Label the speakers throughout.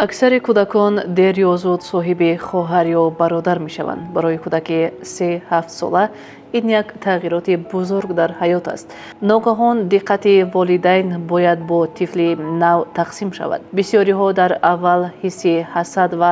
Speaker 1: Аксари кӯдакон дер ё зуд соҳиби хоҳар ё бародар мешаванд. Барои кӯдаки 3-7 сола ин як тағйироти бузург дар ҳаёт аст. Ногаҳон диққати волидайн бояд бо тифли нав тақсим шавад. Бисёриҳо дар аввал ҳисси ҳасад ва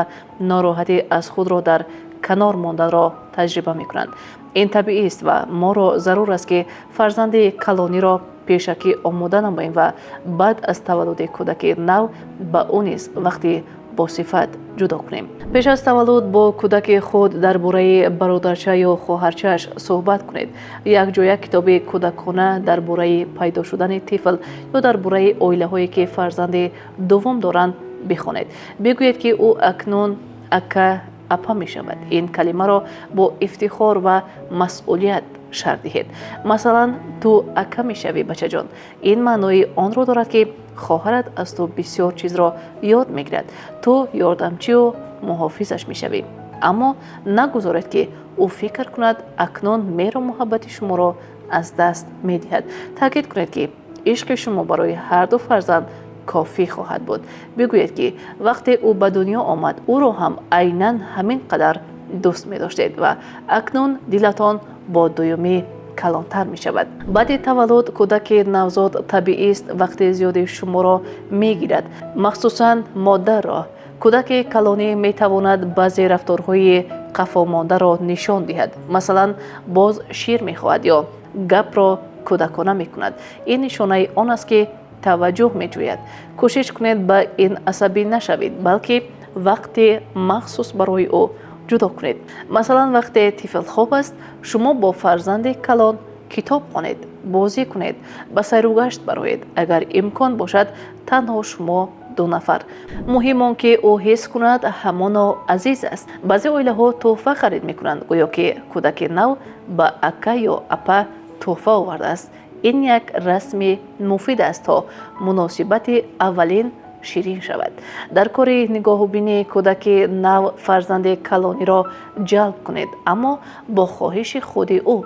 Speaker 1: нороҳатӣ аз худро дар канор монданро таҷриба мекунанд. Ин табиист ва моро зарур аст, ки фарзанди калониро пешакӣ омода намоем ва баъд аз таваллуди кӯдаки нав ба ӯ низ вақти босифат ҷудо кунем. Пеш аз таваллуд бо кӯдаки худ дар бораи бародарча ё хоҳарчааш суҳбат кунед. Якҷоя китоби кӯдакона дар бораи пайдо шудани тифл ё дар бораи оилаҳое, ки фарзанди дуввум доранд, бихонед. Бигӯед, ки ӯ акнун ака, апа мешавад. Ин калимаро бо ифтихор ва масъулият шарҳ диҳед. Масалан, ту ака мешавӣ, бачаҷон. Ин маънои онро дорад, ки хоҳарат аз ту бисёр чизро ёд мегирад. Ту ёрдамчию муҳофизаш мешавӣ. Аммо нагузоред, ки ӯ фикр кунад, акнун меҳру муҳаббати шуморо аз даст медиҳад. Таъкид кунед, ки ишқи шумо барои ҳарду фарзанд кофӣ хоҳад буд. Бигӯед, ки вақте ӯ ба дунё омад, ӯро ҳам айнан ҳамин қадар дӯст медоштед ва акнун дилатон бо дуюмӣ калонтар мешавад. Баъди таваллуд кӯдаки навзод табиист вақти зиёди шуморо мегирад, махсусан модарро. Кӯдаки калонӣ метавонад баъзе рафторҳои қафомондаро нишон диҳад. Масалан, боз шир мехоҳад ё гапро кӯдакона мекунад. Ин нишонаи он аст, ки таваҷҷӯҳ меҷӯяд. Кӯшиш кунед, ба ин асабӣ нашавед, балки вақти махсус барои ӯ ҷудо кунед. Масалан, вақте тифл хоб аст, шумо бо фарзанди калон китоб хонед, бозӣ кунед, ба сайругашт бароед, агар имкон бошад, танҳо шумо ду нафар. Муҳим он, ки ӯ ҳис кунад, ҳамоно азиз аст. Баъзе оилаҳо тӯҳфа харид мекунанд, гӯё ки кӯдаки нав ба ака ё апа тӯҳфа овардааст. Ин як расми муфид аст, то муносибати аввалин ширин шавад. Дар кори нигоҳубини кӯдаки нав фарзанди калониро ҷалб кунед, аммо бо хоҳиши худи ӯ.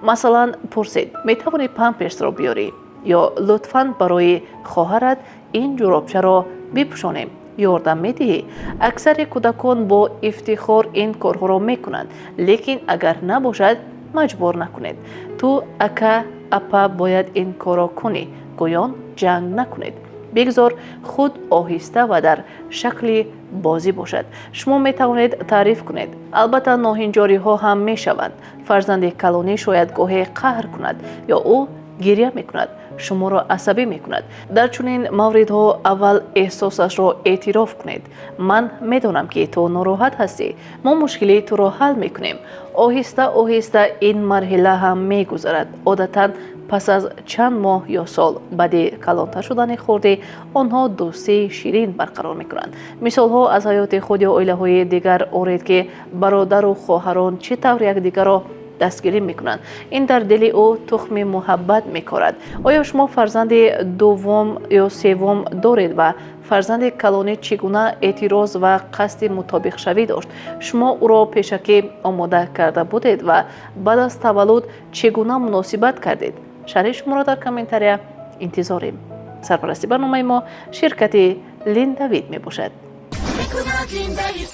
Speaker 1: Масалан, пурсед: «Метавонӣ памперсро биёрӣ?» ё «Лутфан барои хоҳарат ин ҷуробчаро бипӯшонем, ёрдам медиҳӣ?» Аксари кӯдакон бо ифтихор ин корҳоро мекунанд, лекин агар набошад, маҷбур накунед. «Ту ака, апа бояд ин корро кунӣ» гӯён ҷанг накунед. Бигзор худ оҳиста ва дар шакли бозӣ бошад. Шумо метавонед таъриф кунед. Албатта, ноҳинҷориҳо ҳам мешаванд. Фарзанди калонӣ шояд гоҳе қаҳр кунад ё ӯ гиря мекунад, шуморо асабӣ мекунад. Дар чунин мавридҳо аввал эҳсосашро эътироф кунед: «Ман медонам, ки ту нороҳат ҳастӣ. Мо мушкилии туро ҳал мекунем». Оҳиста оҳиста ин марҳила ҳам мегузарад. Одатан пас аз чанд моҳ ё сол, баъди калонтар шудани хурдӣ, онҳо дӯстии ширин барқарор мекунанд. Мисолҳо аз ҳаёти худ ё оилаҳои дигар оред, ки бародару хоҳарон чӣ тавр якдигарро дастгирӣ мекунанд. Ин дар дили ӯ тухми муҳаббат мекорад. Оё шумо фарзанди дуввум ё севум доред ва фарзанди калонӣ чӣ гуна эътироз ва қасди мутобиқшавӣ дошт? Шумо ӯро пешакӣ омода карда будед ва баъд аз таваллуд чӣ гуна муносибат кардед? Шарҳи шуморо дар комментария интизорем. Сарпарасти барномаи мо ширкати Линдавид мебошад.
Speaker 2: Мекунад Линдавит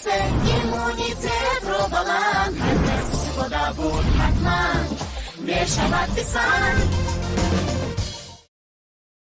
Speaker 2: иммунитетро баланд. Ҳар кас истифода бурд, ҳатман мешавад писанд.